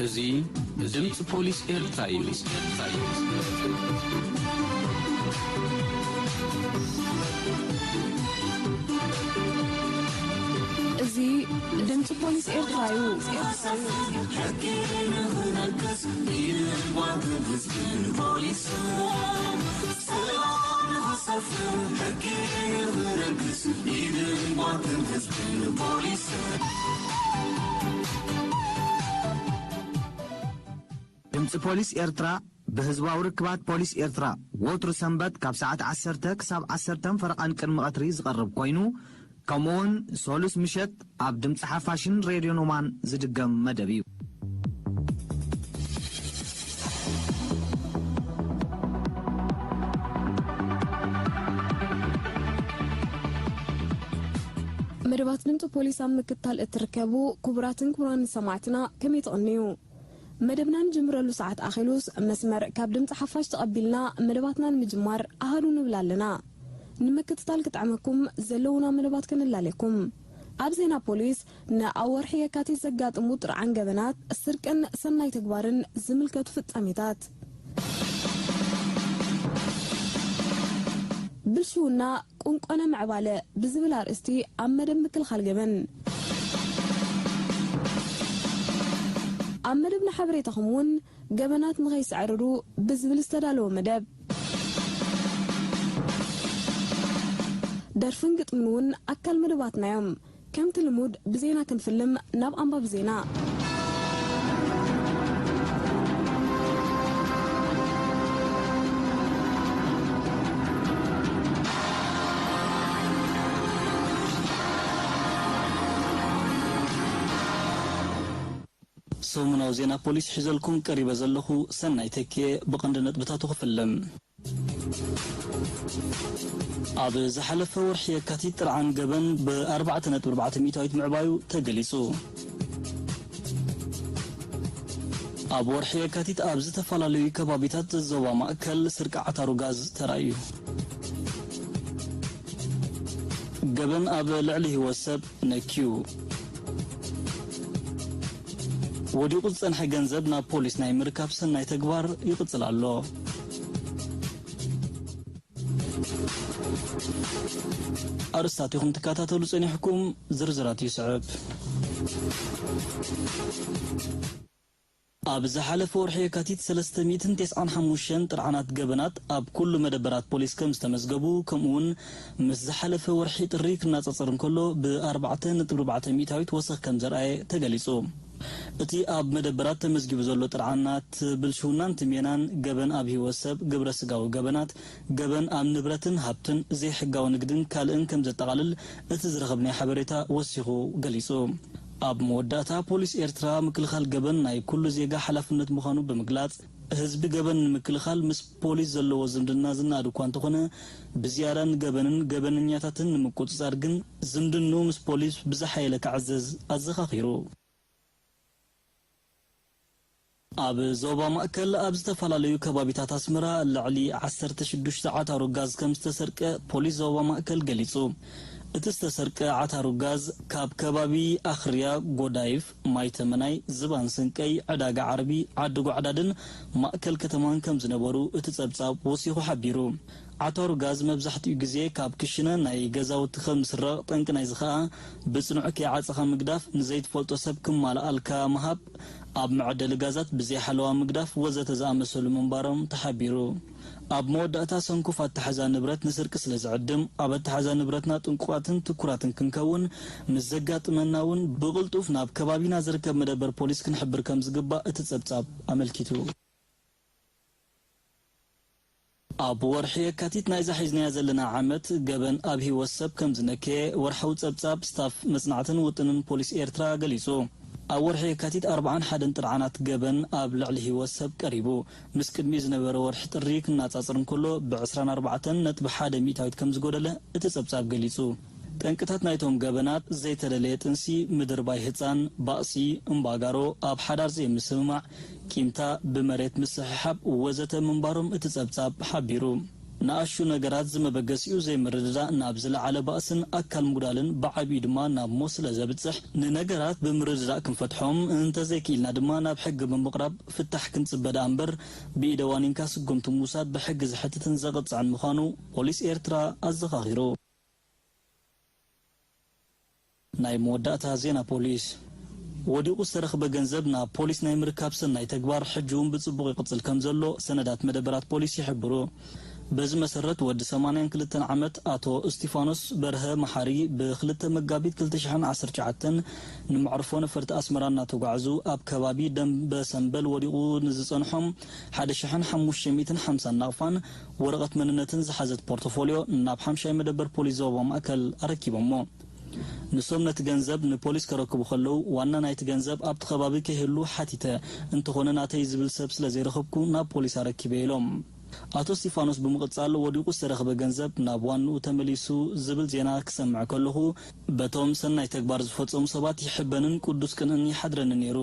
እዚ ድምፂ ፖሊስ ኤርትራ እዩ። እዚ ድምፂ ፖሊስ ኤርትራ እዩ። ሕጊ ንኽነግስ ኢድን ጓንትን ህዝብን ፖሊስን፣ ሰላም ንኽሰፍን ሕጊ ንኽነግስ ኢድን ጓንትን ህዝብን ፖሊስን። ድምፂ ፖሊስ ኤርትራ ብህዝባዊ ርክባት ፖሊስ ኤርትራ ወትሩ ሰንበት ካብ ሰዓት ዓሰርተ ክሳብ ዓሰርተን ፈረቓን ቅድሚ ቀትሪ ዝቐርብ ኮይኑ፣ ከምኡውን ሰሉስ ምሸት ኣብ ድምፂ ሓፋሽን ሬድዮ ኖማን ዝድገም መደብ እዩ። መደባት ድምፂ ፖሊስ ኣብ ምክትታል እትርከቡ ክቡራትን ክቡራን ሰማዕትና ከመይ ትቕንዩ? መደብና ንጅምረሉ ሰዓት ኣኺሉስ መስመር ካብ ድምፂ ሓፋሽ ተቐቢልና መደባትና ንምጅማር ኣሃዱ ንብል ኣለና። ንምክትታል ክጥዕመኩም ዘለውና መደባት ከነላልየኩም። ኣብ ዜና ፖሊስ ንኣብ ወርሒ የካቲት ዘጋጥሙ ጥርዓን ገበናት፣ ስርቅን ሰናይ ተግባርን ዝምልከቱ ፍጻሜታት። ብልሽውና ቁንቆነ ምዕባለ ብዝብል ኣርእስቲ ኣብ መደብ ምክልኻል ገበን። ኣብ መደብና ሓበሬታኹም እውን ገበናት ንኸይስዕርሩ ብዝብል ዝተዳለወ መደብ። ደርፍን ግጥምን እውን ኣካል መደባትና እዮም። ከምቲ ልሙድ ብዜና ክንፍልም ናብ ኣንባቢ ዜና። ሰሙናዊ ዜና ፖሊስ ሒዘልኩም ቀሪበ ዘለኹ ሰናይ ተኬ። ብቐንዲ ነጥብታቱ ክፍልም። ኣብ ዝሓለፈ ወርሒ የካቲት ጥርዓን ገበን ብ ኣርባዕተ ነጥቢ ኣርባዕተ ሚእታዊት ምዕባዩ ተገሊጹ። ኣብ ወርሒ የካቲት ኣብ ዝተፈላለዩ ከባቢታት ዞባ ማእከል ስርቂ ዓታሩ ጋዝ ተራእዩ። ገበን ኣብ ልዕሊ ህይወት ሰብ ነክዩ። ወዲቑ ዝጸንሐ ገንዘብ ናብ ፖሊስ ናይ ምርካብ ሰናይ ተግባር ይቕጽል ኣሎ። ኣርእስታት ኢኹም ትከታተሉ ጸኒሕኩም፣ ዝርዝራት ይስዕብ። ኣብ ዝሓለፈ ወርሒ የካቲት ሰለስተ ሚእትን ተስዓን ሓሙሽተን ጥርዓናት ገበናት ኣብ ኩሉ መደበራት ፖሊስ ከም ዝተመዝገቡ፣ ከምኡውን ምስ ዝሓለፈ ወርሒ ጥሪ ክነጻጸር እንከሎ ብ ኣርባዕተ ነጥቢ ኣርባዕተ ሚእታዊት ወሰኽ ከም ዘርኣየ ተገሊጹ። እቲ ኣብ መደበራት ተመዝጊቡ ዘሎ ጥርዓናት ብልሽውናን ትሜናን፣ ገበን ኣብ ህይወት ሰብ፣ ግብረ ስጋዊ ገበናት፣ ገበን ኣብ ንብረትን ሃብትን፣ ዘይሕጋዊ ንግድን ካልእን ከም ዘጠቓልል እቲ ዝረኸብናዮ ሓበሬታ ወሲኹ ገሊጹ። ኣብ መወዳእታ፣ ፖሊስ ኤርትራ ምክልኻል ገበን ናይ ኩሉ ዜጋ ሓላፍነት ምዃኑ ብምግላጽ፣ ህዝቢ ገበን ንምክልኻል ምስ ፖሊስ ዘለዎ ዝምድና ዝነኣድ እኳ እንተኾነ፣ ብዝያዳ ንገበንን ገበነኛታትን ንምቁጽጻር ግን ዝምድንኡ ምስ ፖሊስ ብዝሓየለ ክዕዘዝ ኣዘኻኺሩ። ኣብ ዞባ ማእከል ኣብ ዝተፈላለዩ ከባቢታት ኣስመራ ልዕሊ ዓሰርተ ሽዱሽተ ዓታሩ ጋዝ ከም ዝተሰርቀ ፖሊስ ዞባ ማእከል ገሊጹ። እቲ ዝተሰርቀ ዓታሩ ጋዝ ካብ ከባቢ ኣኽርያ፣ ጎዳይፍ፣ ማይ ተመናይ፣ ዝባን ስንቀይ፣ ዕዳጋ ዓርቢ፣ ዓዲ ጓዕዳድን ማእከል ከተማን ከም ዝነበሩ እቲ ጸብጻብ ወሲኹ ሓቢሩ። ዓታሩ ጋዝ መብዛሕትኡ ግዜ ካብ ክሽነ ናይ ገዛውቲ ከም ዝስረቕ፣ ጠንቂ ናይዚ ኸኣ ብጽኑዕ ከይዓጸኻ ምግዳፍ፣ ንዘይትፈልጦ ሰብ ክማልኣልካ ምሃብ፣ ኣብ መዐደሊ ጋዛት ብዘይ ሓለዋ ምግዳፍ ወዘተ ዝኣመሰሉ ምንባሮም ተሓቢሩ። ኣብ መወዳእታ፣ ሰንኩፍ ኣተሓዛ ንብረት ንስርቂ ስለ ዝዕድም፣ ኣብ ኣተሓዛ ንብረትና ጥንቁቓትን ትኩራትን ክንከውን፣ ምስ ዘጋጥመና እውን ብቕልጡፍ ናብ ከባቢና ዝርከብ መደበር ፖሊስ ክንሕብር ከም ዝግባእ እቲ ጸብጻብ ኣመልኪቱ። ኣብ ወርሒ የካቲት ናይዛ ሒዝናያ ዘለና ዓመት፣ ገበን ኣብ ህይወት ሰብ ከም ዝነከየ ወርሓዊ ጸብጻብ ስታፍ መጽናዕትን ውጥንን ፖሊስ ኤርትራ ገሊጹ። ኣብ ወርሒ የካቲት ኣርብዓን ሓደን ጥርዓናት ገበን ኣብ ልዕሊ ህይወት ሰብ ቀሪቡ። ምስ ቅድሚኡ ዝነበረ ወርሒ ጥሪ ክነጻጸር እንከሎ፣ ብ ዕስራን ኣርባዕተን ነጥቢ ሓደ ሚእታዊት ከም ዝጎደለ እቲ ጸብጻብ ገሊጹ። ጠንቅታት ናይቶም ገበናት፣ ዘይተደለየ ጥንሲ፣ ምድርባይ ህጻን፣ ባእሲ፣ እምባጋሮ፣ ኣብ ሓዳር ዘይምስምማዕ፣ ቂምታ፣ ብመሬት ምስሕሓብ ወዘተ ምንባሮም እቲ ጸብጻብ ሓቢሩ። ንኣሹ ነገራት ዝመበገሲኡ ዘይምርድዳእ ናብ ዝለዓለ ባእስን ኣካል ምጉዳልን ብዓቢኡ ድማ ናብ ሞት ስለ ዘብጽሕ፣ ንነገራት ብምርድዳእ ክንፈትሖም እንተዘይክኢልና ድማ ናብ ሕጊ ብምቕራብ ፍታሕ ክንጽበ ደኣ እምበር፣ ብኢደ ዋኒንካ ስጉምቲ ምውሳድ ብሕጊ ዘሕትትን ዘቕጽዕን ምዃኑ ፖሊስ ኤርትራ ኣዘኻኺሩ። ናይ መወዳእታ ዜና ፖሊስ። ወዲቑ ዝተረኽበ ገንዘብ ናብ ፖሊስ ናይ ምርካብ ሰናይ ተግባር ሕጂ እውን ብጽቡቕ ይቕጽል ከም ዘሎ ሰነዳት መደበራት ፖሊስ ይሕብሩ። በዚ መሰረት ወዲ ሰማንያን ክልተን ዓመት ኣቶ እስቲፋኖስ በርሀ መሓሪ ብ ክልተ መጋቢት ክልተ ሽሕን ዓሰርተ ትሽዓተን ንመዕርፎ ነፈርቲ ኣስመራ እናተጓዕዙ ኣብ ከባቢ ደንበ ሰምበል ወዲቑ ንዝጸንሖም ሓደ ሽሕን ሓሙሽተ ሚእትን ሓምሳን ናቕፋን ወረቐት መንነትን ዝሓዘት ፖርቶፎልዮ ናብ ሓምሻይ መደበር ፖሊስ ዞባ ማእከል ኣረኪቦሞ። ንሶም ነቲ ገንዘብ ንፖሊስ ከረክቡ ከለዉ፣ ዋና ናይቲ ገንዘብ ኣብቲ ከባቢ ከይህሉ ሓቲተ፣ እንተኾነ ናተይ ዝብል ሰብ ስለ ዘይረኸብኩ ናብ ፖሊስ ኣረኪበ ኢሎም። ኣቶ እስቲፋኖስ ብምቕጻል፣ ወዲቑ ዝተረኽበ ገንዘብ ናብ ዋንኡ ተመሊሱ ዝብል ዜና ክሰምዕ ከለኹ፣ በቶም ሰናይ ተግባር ዝፈጸሙ ሰባት ይሕበንን ቅዱስ ቅንእን ይሓድረኒ ነይሩ።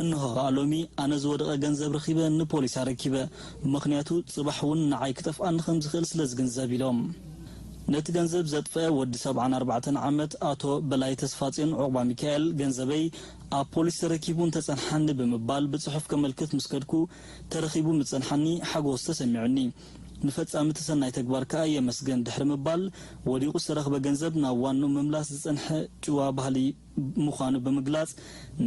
እንሆ ኸኣ ሎሚ ኣነ ዝወደቐ ገንዘብ ረኺበ ንፖሊስ ኣረኪበ፣ ምኽንያቱ ጽባሕ እውን ንዓይ ክጠፍኣኒ ከም ዝኽእል ስለ ዝግንዘብ ኢሎም። ነቲ ገንዘብ ዘጥፍአ ወዲ ሰብዓን ኣርባዕተን ዓመት ኣቶ በላይ ተስፋጽዮን ዑቕባ ሚካኤል፣ ገንዘበይ ኣብ ፖሊስ ተረኪቡ እንተጸንሓኒ ብምባል ብጽሑፍ ከመልክት ምስ ከድኩ፣ ተረኺቡ ምስ ጸንሓኒ ሓጎስ ተሰሚዑኒ። ንፈጻሚ እቲ ሰናይ ተግባር ከኣ የመስግን ድሕሪ ምባል፣ ወዲቑ ዝተረኽበ ገንዘብ ናብ ዋንኡ ምምላስ ዝጸንሐ ጭዋ ባህሊ ምዃኑ ብምግላጽ፣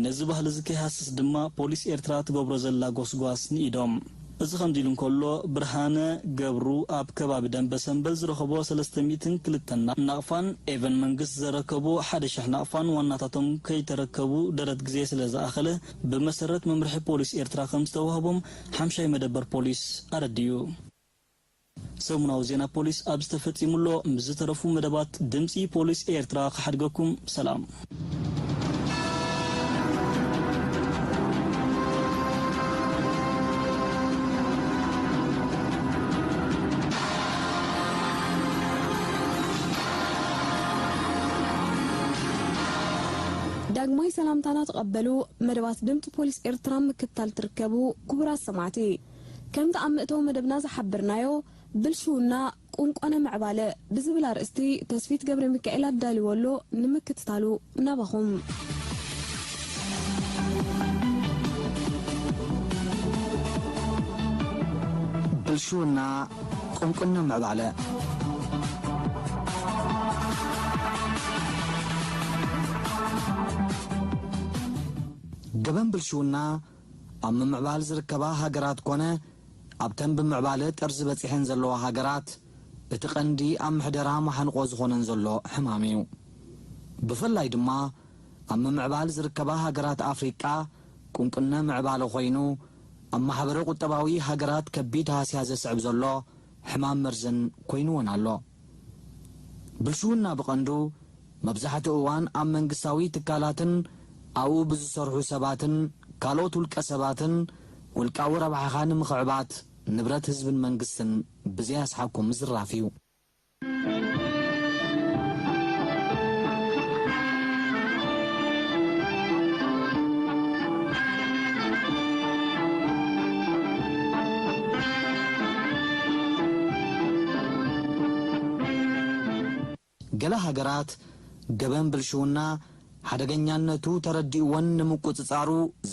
ነዚ ባህሊ እዚ ከይሃስስ ድማ ፖሊስ ኤርትራ ትገብሮ ዘላ ጎስጓስ ንኢዶም። እዚ ከምዚ ኢሉ እንከሎ፣ ብርሃነ ገብሩ ኣብ ከባቢ ደንበ ሰምበል ዝረኸቦ ሰለስተ ሚእትን ክልተን ናቕፋን ኤቨን መንግስት ዘረከቦ ሓደ ሽሕ ናቕፋን ዋናታቶም ከይተረከቡ ደረት ግዜ ስለ ዝኣኸለ፣ ብመሰረት መምርሒ ፖሊስ ኤርትራ ከም ዝተዋህቦም ሓምሻይ መደበር ፖሊስ ኣረዲኡ። ሰሙናዊ ዜና ፖሊስ ኣብዚ ተፈጺሙ ኣሎ። ምስ ዝተረፉ መደባት ድምጺ ፖሊስ ኤርትራ ክሓድገኩም። ሰላም። ዳግማይ ሰላምታና ተቐበሉ። መደባት ድምፂ ፖሊስ ኤርትራ ምክትታል ትርከቡ ክቡራት ሰማዕቲ፣ ከምቲ ኣብ መእተዊ መደብና ዝሓበርናዮ፣ ብልሽውና ቁንቆነ ምዕባለ ብዝብል ኣርእስቲ ተስፊት ገብረ ሚካኤል ኣዳልዎ ኣሎ፣ ንምክትታሉ ናባኹም። ብልሽውና ቁንቁነ ምዕባለ። ገበን ብልሽውና ኣብ ምምዕባል ዝርከባ ሃገራት ኮነ ኣብተን ብምዕባለ ጠርዚ በጺሐን ዘለዋ ሃገራት እቲ ቀንዲ ኣብ ምሕደራ መሓንቆ ዝኾነን ዘሎ ሕማም እዩ። ብፍላይ ድማ ኣብ ምምዕባል ዝርከባ ሃገራት ኣፍሪቃ ቁንቁነ ምዕባለ ኮይኑ፣ ኣብ ማሕበረ ቁጠባዊ ሃገራት ከቢድ ሃስያ ዘስዕብ ዘሎ ሕማም መርዝን ኮይንወን ኣሎ። ብልሽውና ብቐንዱ መብዛሕትኡ እዋን ኣብ መንግስታዊ ትካላትን ኣብኡ ብዝሰርሑ ሰባትን ካልኦት ውልቀ ሰባትን ውልቃዊ ረብሓኻ ንምኽዕባት ንብረት ህዝብን መንግስትን ብዘይ ኣስሓኩም ምዝራፍ እዩ። ገለ ሃገራት ገበን ብልሽውና ሓደገኛነቱ ተረዲእወን ንምቁጽጻሩ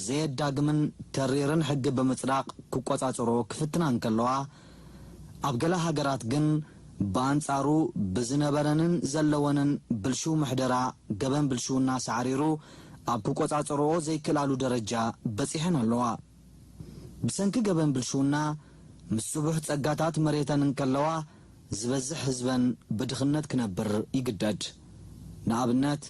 ዘየዳግምን ተሪርን ሕጊ ብምጽዳቕ ክቆጻጸሮ ክፍትና እንከለዋ፣ ኣብ ገለ ሃገራት ግን ብኣንጻሩ ብዝነበረንን ዘለወንን ብልሽው ምሕደራ ገበን ብልሽውና ሳዕሪሩ ኣብ ክቆጻጸርኦ ዘይክእላሉ ደረጃ በጺሐን ኣለዋ። ብሰንኪ ገበን ብልሽውና ምስ ስቡሕ ጸጋታት መሬተን እንከለዋ ዝበዝሕ ህዝበን ብድኽነት ክነብር ይግደድ። ንኣብነት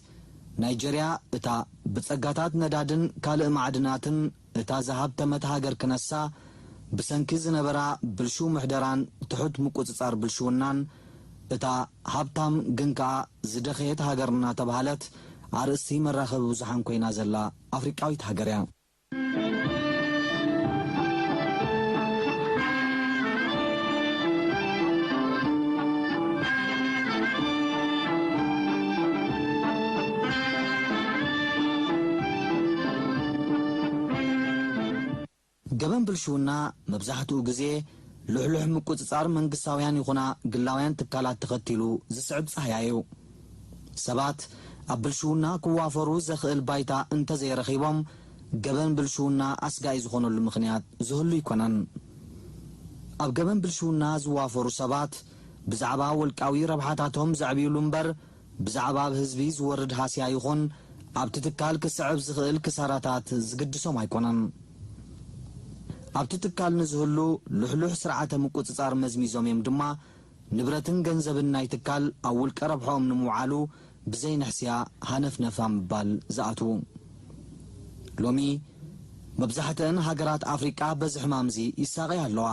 ናይጀርያ እታ ብጸጋታት ነዳድን ካልእ ማዕድናትን እታ ዝሃብተመት ሃገር ክነሳ ብሰንኪ ዝነበራ ብልሽው ምሕደራን ትሑት ምቁጽጻር ብልሽውናን እታ ሃብታም ግን ከኣ ዝደኸየት ሃገር እናተባህለት ኣርእስቲ መራኸቢ ብዙሓን ኮይና ዘላ ኣፍሪቃዊት ሃገር እያ። ገበን ብልሽውና መብዛሕትኡ ግዜ ልሕሉሕ ምቁጽጻር መንግስታውያን ይኹና ግላውያን ትካላት ተኸቲሉ ዝስዕብ ጻህያ'ዩ። ሰባት ኣብ ብልሽውና ክዋፈሩ ዘኽእል ባይታ እንተዘይረኺቦም፣ ገበን ብልሽውና ኣስጋኢ ዝኾነሉ ምኽንያት ዝህሉ ኣይኮነን። ኣብ ገበን ብልሽውና ዝዋፈሩ ሰባት ብዛዕባ ወልቃዊ ረብሓታቶም ዘዕብዩሉ እምበር፣ ብዛዕባ ኣብ ህዝቢ ዝወርድ ሃስያ ይኹን ኣብቲ ትካል ክስዕብ ዝኽእል ክሳራታት ዝግድሶም ኣይኮነን። ኣብቲ ትካል ንዝህሉ ልሕሉሕ ስርዓተ ምቁጽጻር መዝሚዞም እዮም ድማ ንብረትን ገንዘብን ናይ ትካል ኣብ ውልቀ ረብሕኦም ንምውዓሉ ብዘይ ንሕስያ ሃነፍነፍ ኣብ ምባል ዝኣትዉ። ሎሚ መብዛሕትአን ሃገራት ኣፍሪቃ በዚ ሕማምዚ ይሳቐያ ኣለዋ።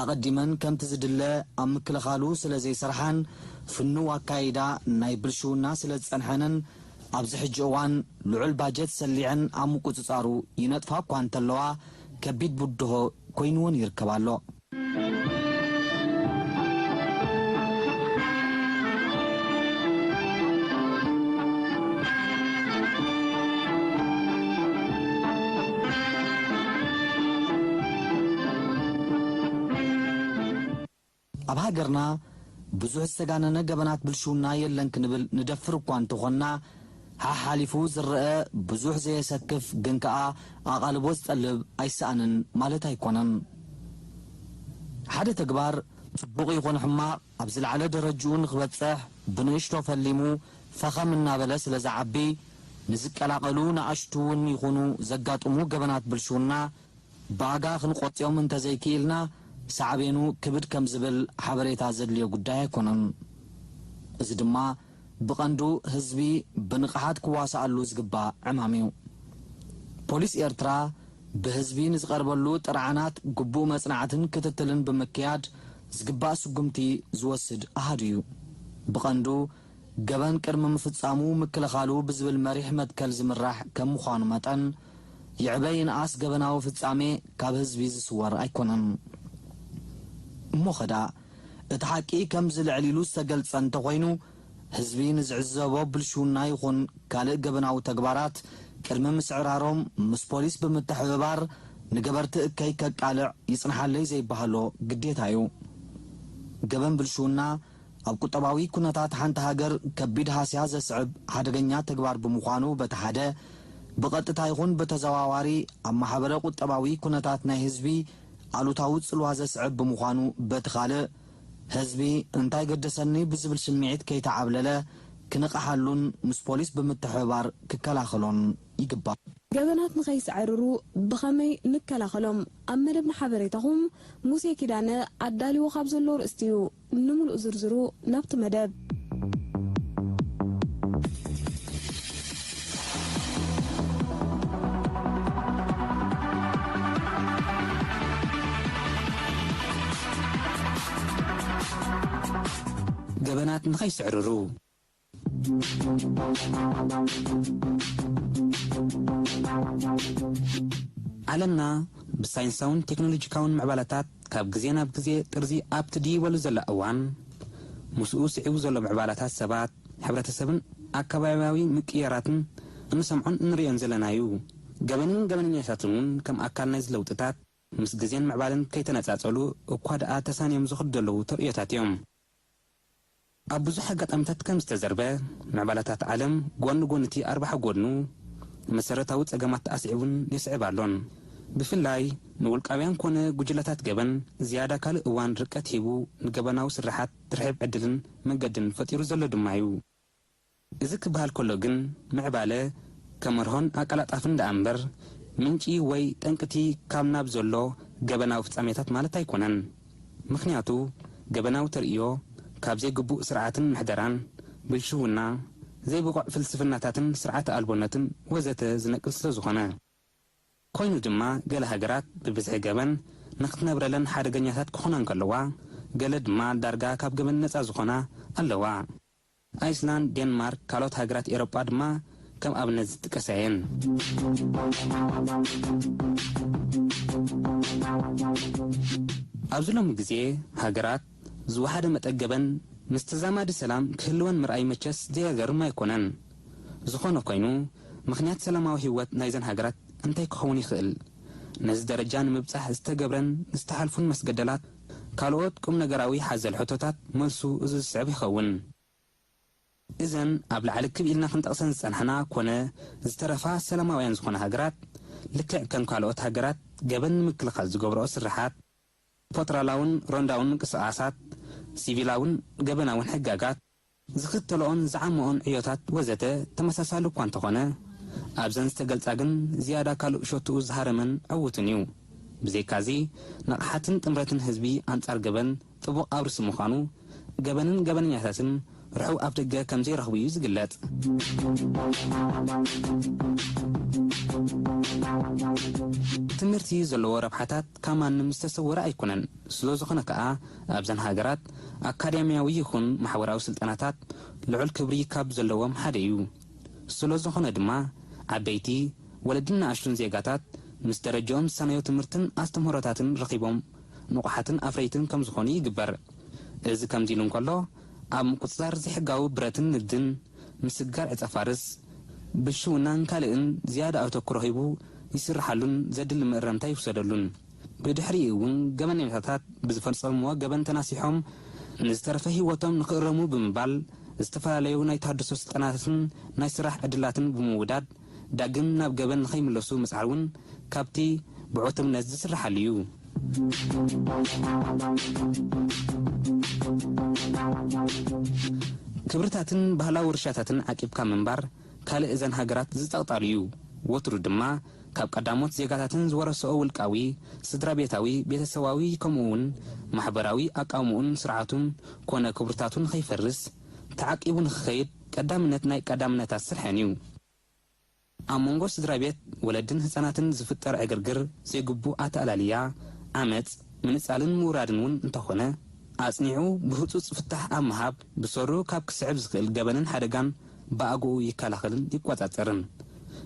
ኣቐዲመን ከምቲ ዝድለ ኣብ ምክልኻሉ ስለ ዘይሰርሓን ፍኑው ኣካይዳ ናይ ብልሽውና ስለ ዝጸንሐንን ኣብዚ ሕጂ እዋን ልዑል ባጀት ሰሊዐን ኣብ ምቁጽጻሩ ይነጥፋ እኳ እንተለዋ ከቢድ ብድሆ ኮይንወን ይርከብ ኣሎ። ኣብ ሃገርና ብዙሕ ዝተጋነነ ገበናት ብልሽውና የለን ክንብል ንደፍር እኳ እንተኾንና፣ ሓሓሊፉ ዝረአ ብዙሕ ዘየሰክፍ ግን ከኣ ኣቓልቦ ዝጠልብ ኣይሰኣንን ማለት ኣይኮነን። ሓደ ተግባር ጽቡቕ ይኹን ሕማቕ ኣብ ዝለዓለ ደረጅኡ ንኽበጽሕ ብንእሽቶ ፈሊሙ ፈኸም እናበለ ስለ ዝዓቢ፣ ንዝቀላቐሉ ንኣሽቱ እውን ይኹኑ ዘጋጥሙ ገበናት ብልሽውና ብኣጋ ክንቆጽዮም እንተዘይክኢልና፣ ሳዕቤኑ ክብድ ከም ዝብል ሓበሬታ ዘድልዮ ጉዳይ ኣይኮነን። እዚ ድማ ብቐንዱ ህዝቢ ብንቕሓት ክዋሳኣሉ ዝግባእ ዕማም እዩ። ፖሊስ ኤርትራ ብህዝቢ ንዝቐርበሉ ጥርዓናት ግቡእ መጽናዕትን ክትትልን ብምክያድ ዝግባእ ስጉምቲ ዝወስድ ኣሃዱ እዩ። ብቐንዱ ገበን ቅድሚ ምፍጻሙ ምክልኻሉ ብዝብል መሪሕ መትከል ዝምራሕ ከም ምዃኑ መጠን፣ ይዕበ ይንኣስ ገበናዊ ፍጻሜ ካብ ህዝቢ ዝስወር ኣይኮነን። እሞ ኸዳ፣ እቲ ሓቂ ከምዚ ልዕል ኢሉ ዝተገልጸ እንተኾይኑ፣ ህዝቢ ንዝዕዘቦ ብልሽውና ይኹን ካልእ ገበናዊ ተግባራት ቅድሚ ምስዕራሮም ምስ ፖሊስ ብምትሕብባር ንገበርቲ እከይ ከቃልዕ ይጽንሓለይ ዘይበሃሎ ግዴታ እዩ። ገበን ብልሽውና ኣብ ቁጠባዊ ኩነታት ሓንቲ ሃገር ከቢድ ሃስያ ዘስዕብ ሓደገኛ ተግባር ብምዃኑ በቲ ሓደ፣ ብቐጥታ ይኹን ብተዘዋዋሪ ኣብ ማሕበረ ቁጠባዊ ኩነታት ናይ ህዝቢ ኣሉታዊ ጽልዋ ዘስዕብ ብምዃኑ በቲ ካልእ፣ ህዝቢ እንታይ ገደሰኒ ብዝብል ስምዒት ከይተዓብለለ ክንቕሓሉን ምስ ፖሊስ ብምትሕብባር ክከላኸሎን ይግባእ። ገበናት ንኸይስዕርሩ ብኸመይ ንከላኸሎም? ኣብ መደብና ሓበሬታኹም ሙሴ ኪዳነ ኣዳልዎ ካብ ዘሎ ርእስቲ እዩ። ንምሉእ ዝርዝሩ ናብቲ መደብ። ገበናት ንኸይስዕርሩ። ዓለምና ብሳይንሳውን ቴክኖሎጂካውን ምዕባለታት ካብ ግዜ ናብ ግዜ ጥርዚ ኣብ ትድይበሉ ዘላ እዋን፣ ምስኡ ስዒቡ ዘሎ ምዕባለታት ሰባት፣ ሕብረተሰብን ኣከባብያዊ ምቅይያራትን እንሰምዖን እንርእዮን ዘለናዩ። ገበንን ገበነኛታትን እውን ከም ኣካል ናይዚ ለውጥታት ምስ ግዜን ምዕባለን ከይተነጻጸሉ እኳ ደኣ ተሳንዮም ዝኸዱ ዘለዉ ተርእዮታት እዮም። ኣብ ብዙሕ ኣጋጣሚታት ከም ዝተዘርበ፣ ምዕባለታት ዓለም ጎኒ ጎኒ እቲ ኣርባሓ ጎድኑ መሰረታዊ ጸገማት ኣስዒቡን የስዕብ ኣሎን። ብፍላይ ንውልቃውያን ኮነ ጉጅለታት ገበን ዝያዳ ካልእ እዋን ርቀት ሂቡ ንገበናዊ ስርሓት ትርሒብ ዕድልን መገድን ፈጢሩ ዘሎ ድማ እዩ። እዚ ክበሃል ከሎ ግን፣ ምዕባለ ከም መርሆን ኣቀላጣፍን ደኣ እምበር፣ ምንጪ ወይ ጠንቅቲ ካብ ናብ ዘሎ ገበናዊ ፍጻሜታት ማለት ኣይኮነን። ምኽንያቱ፣ ገበናዊ ተርእዮ ካብ ዘይግቡእ ስርዓትን ምሕደራን፣ ብልሽውና፣ ዘይብቑዕ ፍልስፍናታትን ስርዓተ ኣልቦነትን ወዘተ ዝነቅል ስለ ዝኾነ። ኮይኑ ድማ፣ ገለ ሃገራት ብብዝሒ ገበን ንኽትነብረለን ሓደገኛታት ክኾና እንከለዋ፣ ገለ ድማ ዳርጋ ካብ ገበን ነጻ ዝኾና ኣለዋ። ኣይስላንድ፣ ዴንማርክ፣ ካልኦት ሃገራት ኤሮጳ ድማ ከም ኣብነት ዝጥቀሳ እየን። ኣብዚ ሎሚ ግዜ፣ ሃገራት ዝወሓደ መጠን ገበን ምስ ተዛማዲ ሰላም ክህልወን ምርኣይ መቸስ ዘየገርም ኣይኮነን። ዝኾነ ኮይኑ፣ ምኽንያት ሰላማዊ ህይወት ናይዘን ሃገራት እንታይ ክኸውን ይኽእል? ነዚ ደረጃ ንምብጻሕ ዝተገብረን ዝተሓልፉን መስገደላት፣ ካልኦት ቁም ነገራዊ ሓዘል ሕቶታት፣ መልሱ እዚ ዝስዕብ ይኸውን። እዘን ኣብ ላዕሊ ክብ ኢልና ክንጠቕሰን ዝጸናሕና ኮነ ዝተረፋ ሰላማውያን ዝኾና ሃገራት፣ ልክዕ ከም ካልኦት ሃገራት ገበን ንምክልኻል ዝገብርኦ ስርሓት፣ ፖትራላውን ሮንዳውን ምንቅስቓሳት፣ ሲቪላውን ገበናውን ሕጋጋት፣ ዝኽተልኦን ዝዓምኦን ዕዮታት ወዘተ ተመሳሳሊ እኳ እንተኾነ፣ ኣብዘን ዝተገልጻ ግን ዝያዳ ካልእ ሸቶኡ ዝሃረመን ዕዉትን እዩ። ብዘይካዚ፣ ንቕሓትን ጥምረትን ህዝቢ ኣንጻር ገበን ጥቡቕ ኣውርሲ ምዃኑ፣ ገበንን ገበነኛታትን ርሑው ኣፍደገ ከም ዘይረኽቡ እዩ ዝግለጽ። ትምህርቲ ዘለዎ ረብሓታት ካብ ማንም ዝተሰወረ ኣይኮነን። ስለ ዝኾነ ከኣ፣ ኣብዘን ሃገራት ኣካዳሚያዊ ይኹን ማሕበራዊ ስልጠናታት ልዑል ክብሪ ካብ ዘለዎም ሓደ እዩ። ስለ ዝኾነ ድማ፣ ዓበይቲ፣ ወለድን ንኣሽቱን ዜጋታት ምስ ደረጃኦም ዝሰነዮ ትምህርትን ኣስተምህሮታትን ረኺቦም ንቑሓትን ኣፍረይትን ከም ዝኾኑ ይግበር። እዚ ከምዚ ኢሉ እንከሎ፣ ኣብ ምቁጽጻር ዘይሕጋዊ ብረትን ንግድን፣ ምስግጋር ዕጸ ፋርስ፣ ብልሽውናን ካልእን ዝያዳ ኣተኩሮ ሂቡ ይስርሓሉን ዘድሊ መእረምታ ይውሰደሉን። ብድሕሪኡ እውን ገበነኛታት ብዝፈጸምዎ ገበን ተናሲሖም ንዝተረፈ ህይወቶም ንኽእረሙ ብምባል፣ ዝተፈላለዩ ናይ ተሃድሶ ስልጠናታትን ናይ ስራሕ ዕድላትን ብምውዳድ፣ ዳግም ናብ ገበን ንኸይምለሱ ምጽዓር እውን ካብቲ ብዕቱብነት ዝስርሓሉ እዩ። ክብርታትን ባህላዊ ውርሻታትን ዓቂብካ ምንባር ካልእ እዘን ሃገራት ዝጸቕጣሉ እዩ። ወትሩ ድማ ካብ ቀዳሞት ዜጋታትን ዝወረስኦ ውልቃዊ፣ ስድራ ቤታዊ፣ ቤተሰባዊ ከምኡ እውን ማሕበራዊ ኣቃውምኡን ስርዓቱን ኮነ ክብርታቱን ንኸይፈርስ ተዓቂቡ ንኽኸይድ ቀዳምነት ናይ ቀዳምነታት ስርሐን እዩ። ኣብ መንጎ ስድራ ቤት፣ ወለድን ህጻናትን ዝፍጠር ዕግርግር፣ ዘይግቡእ ኣተኣላልያ፣ ዓመጽ፣ ምንጻልን ምውራድን እውን እንተኾነ፣ ኣጽኒዑ ብህጹጽ ፍታሕ ኣብ ምሃብ፣ ብሰሩ ካብ ክስዕብ ዝኽእል ገበንን ሓደጋን ብኣግኡ ይከላኸልን ይቆጻጸርን።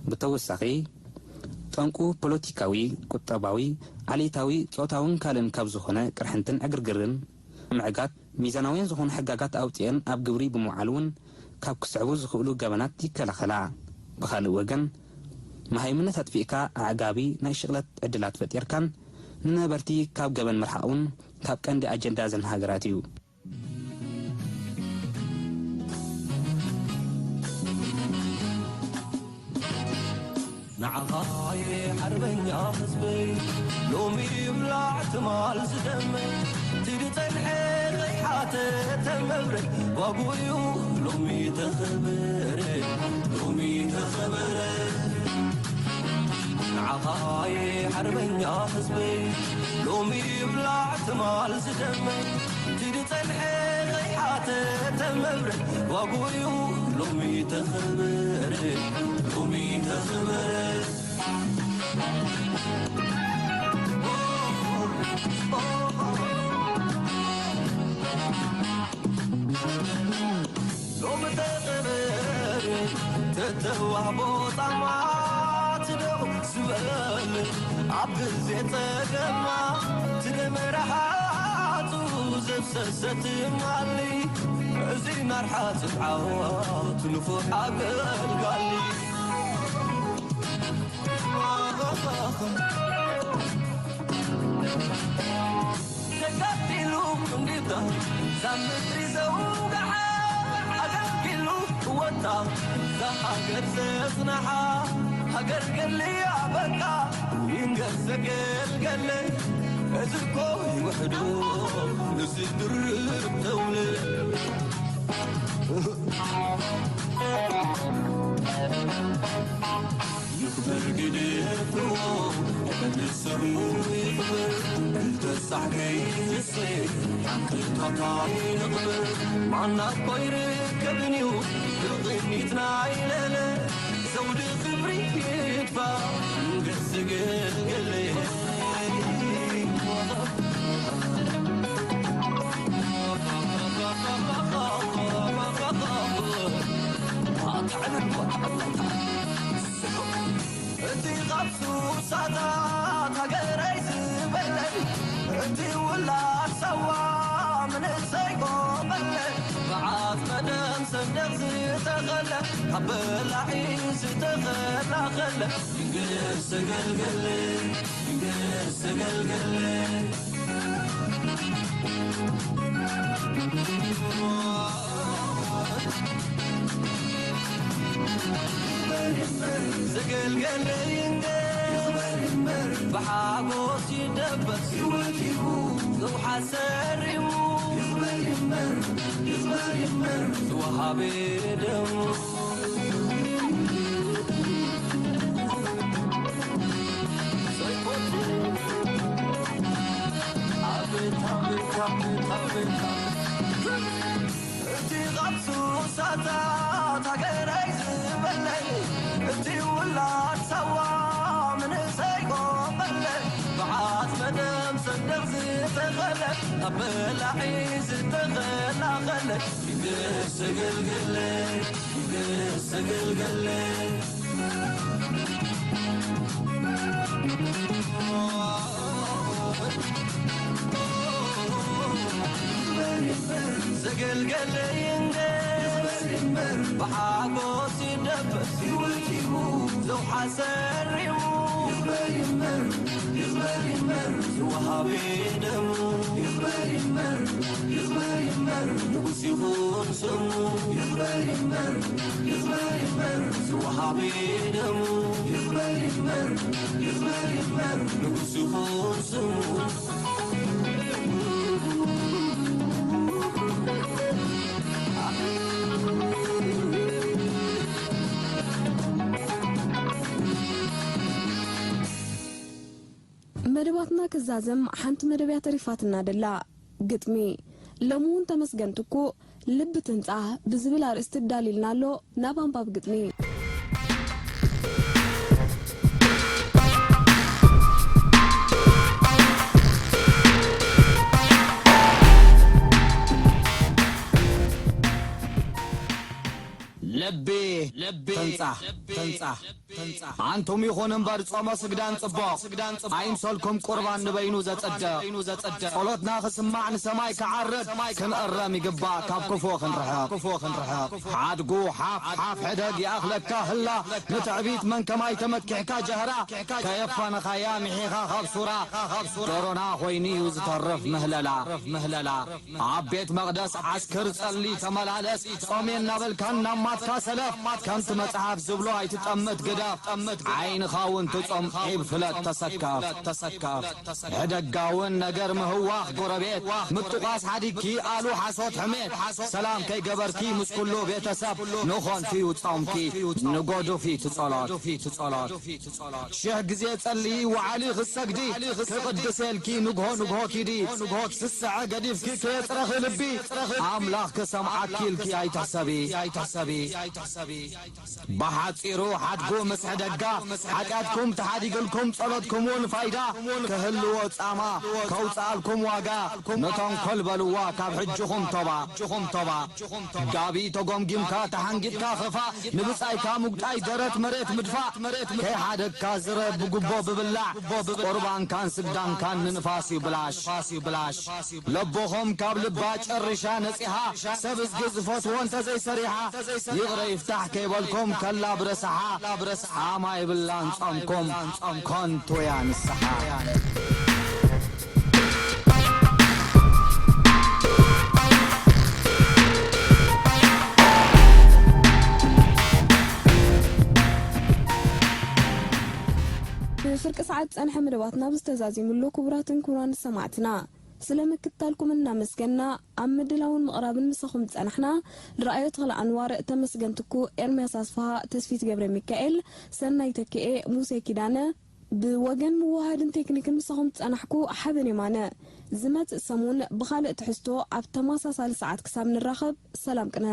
ብተወሳኺ፣ ጠንቁ ፖለቲካዊ፣ ቁጠባዊ፣ ዓሌታዊ፣ ጾታውን ካልእን ካብ ዝኾነ ቅርሕንትን ዕግርግርን ምዕጋት፣ ሚዛናውያን ዝኾኑ ሕጋጋት ኣውጺኤን ኣብ ግብሪ ብምውዓል እውን ካብ ክስዕቡ ዝኽእሉ ገበናት ይከላኸላ። ብኻልእ ወገን፣ መሃይምነት ኣጥፊእካ ኣዕጋቢ ናይ ሽቕለት ዕድላት ፈጢርካን ንነበርቲ ካብ ገበን ምርሓቕ እውን ካብ ቀንዲ ኣጀንዳ እዘን ሃገራት እዩ። ንዓኻ እየ ሓርበኛ ህዝበይ፣ ሎሚ ይብላዕ ትማል ዝደመ፣ እቲ ዝጸንሐ ዘይሓተተ መብረ፣ ዋግኡ እዩ ሎሚ ተኸበረ፣ ሎሚ ተኸበረ። ንዓኻ እየ ሓርበኛ ህዝበይ፣ ሎሚ ይብላዕ ትማል ዝደመ፣ እቲ ዝጸንሐ ዘይሓተተ መብረ፣ ዋግኡ እዩ ሎሚ ተኸበረ፣ ሎሚ ተኸበረ። ሎሚ ተቐበረ ተተዋህቦ ጻማ ትደው ዝበለ ኣብ ግዜ ጸገማ ትደመረ ሓጹ ዘፍሰሰት ማሊ እዚ ናርሓ ጽንዓት ንፉዕ ኣገልጋሊ። ተጋዲሉ ክንዲታ ሳብ ምድሪ ዘውግሓ ኣገልጊሉ ክወታ ዛ ሃገር ዘጽንሓ ሃገር ገሊ ኣበቃ ይንገር ዘገልገለ እዚ እኮ ይውሕዶ ንስድር ተውለ ይኽበር ግደፍዎ ንሰብኡ ይኽበር ክልተ ሳዕ ከይህሰ ሓቅታታ ይንቕበር ማና እኮ ይርከብን እዩ ብቕኒትና ይለለ ዘውዲ ክብሪ ይድፋ ንገስ ገለ እቲ ኻብ ሱሳታት ሃገረይ ዝበለን እቲ ውላድ ሳዋ መንእሰይ ቆመለን መዓት መደም ሰንደቕ ዝተ ካብ በላዒ ዝተኸላኸለ፣ ይንገስ ተገልገለ፣ ይንገስ ተገልገለ። ዘገልገለ ይንገስ፣ ብሓጎስ ይደበስ፣ ህይወት ሂቡ፣ ዘውሓሰ ሪሙ፣ ይኽበር ይንበር፣ ይኽበር ይንበር፣ ዝወሃበ ደሙ። ዘይኮቱ። ኣቤት፣ ኣቤት፣ ኣቤት፣ ኣቤት፣ ኣቤት። እቲ ቓልሱ ሳታት ሃገረይ ዝበለይ፣ እቲ ውላድ ሳዋ መንእሰይ ቆመለይ፣ ብዓጽመ ደም ሰንደቕ ዝተኸለ፣ ኣብ በላዒ ዝተኸላኸለ፣ ይንገስ ተገልገለ፣ ይንገስ ተገልገለ። ዘገልገለ ይንገስ፣ ብሓጎስ ይደበስ፣ ህይወት ሂቡ፣ ዘውሓሰ ሪሙ። ይኽበር ይንበር፣ ይኽበር ይንበር፣ ዝወሃበ ደሙ። ይኽበር ይንበር፣ ይኽበር ይንበር፣ ንጉስ ይኹን ስሙ። ይኽበር ይንበር፣ ይኽበር ይንበር፣ ዝወሃበ ደሙ። ይኽበር ይንበር፣ ይኽበር ይንበር፣ ንጉስ ይኹን ስሙ። መደባትና ክዛዘም ሓንቲ መደብ እያ ተሪፋትና ደላ። ግጥሚ። ሎሚ እውን ተመስገን ትኩእ ልቢ ትንጻህ ብዝብል ኣርእስቲ እዳሊልና ኣሎ። ናብ ኣንባብ ግጥሚ። ልቢ፣ ልቢ፣ ተንጻህ፣ ተንጻህ፣ ተንጻህ። ኣንቱም ይኹን እምበር ጾመ ስግዳን ጽቡቕ ኣይምሰልኩም፣ ቁርባን ንበይኑ ዘጽድቕ። ጸሎትና ክስማዕ ንሰማይ ክዓርግ ክንእረም ይግባእ፣ ካብ ክፉእ ክንርሕቕ። ሓድጉ ሓፍ ሓፍ ሕደግ ይኣኽለካ ህላ፣ ንትዕቢት መን ከማይ ተመኪሕካ ጀህራ፣ ከየፋነኻያ ምሒኻ ካብ ሱራ፣ ዶሮና ኮይኑ እዩ ዝተርፍ ምህለላ። ኣብ ቤት መቕደስ ዓስክር ጸሊ ተመላለስ፣ ጾሜ እናበልካ እናማትካ ሰለፍ፣ ከምቲ መጽሓፍ ዝብሎ ኣይትጠምት ግደፍ፣ ዓይንኻ እውን ትጾም ዒብ ፍለጥ ተሰከፍ። ሕደጋውን ነገር ምህዋኽ ጎረቤት፣ ምጥቋስ ሓዲግኪ ኣሉ ሓሶት ሕሜት፣ ሰላም ከይገበርኪ ምስ ኩሉ ቤተሰብ፣ ንኾንፊ እዩ ጾምኪ፣ ንጎዱፊ ትጸሎት። ሽሕ ግዜ ጸልዪ ወዓሊ ክትሰግዲ፣ ክቕድሰልኪ ንግሆ ንግሆ ኪዲ። ስስዐ ገዲፍኪ ከየጽረኺ ልቢ፣ ኣምላኽ ክሰምዓኪ ኢልኪ ኣይትሕሰቢ። ብሓጺሩ ሓድጉ ምስ ሕደጋ፣ ሓጢኣትኩም ተሓዲግልኩም ጸሎትኩም እውን ፋይዳ ክህልዎ ጻማ፣ ከውጽኣልኩም ዋጋ፣ ንተንኮል በልዋ ካብ ሕጅኹም ቶባ። ጋቢ ተጎምጊምካ ተሓንጊጥካ ኸፋ፣ ንብጻይካ ምጉጣይ ደረት መሬት ምድፋእ፣ ከይሓደግካ ዝረ ብጉቦ ብብላዕ፣ ቁርባንካን ስግዳንካን ንንፋስ እዩ ብላሽ። ለቦኹም ካብ ልባ ጨሪሻ ነጺሃ፣ ሰብ እዝጊ ዝፈትዎ እንተዘይሰሪሓ፣ ይቕረ ይፍታሕ ከይበልኩም ከላ ብረስሓ፣ ጻማ የብላን ጾምኩም ከንቱ እያ ንስሓ። ብፍርቂ ሰዓት ዝጸንሐ መደባትና ኣብዚ ተዛዚሙ ኣሎ። ክቡራትን ክቡራን ሰማዕትና፣ ስለ ምክትታልኩም እናመስገና፣ ኣብ ምድላውን ምቕራብን ምሳኹም ዝጸናሕና፣ ድረኣዮ ተኽለ ኣንዋር፣ ተመስገን ትኩ፣ ኤርምያስ ኣስፍሃ፣ ተስፊት ገብረ ሚካኤል፣ ሰናይ ተክኤ፣ ሙሴ ኪዳነ፣ ብወገን ምውሃድን ቴክኒክን ምሳኹም ዝጸናሕኩ ሓበን የማነ። ዝመጽእ ሰሙን ብኻልእ ትሕዝቶ ኣብ ተመሳሳሊ ሰዓት ክሳብ ንራኸብ፣ ሰላም ቅነ።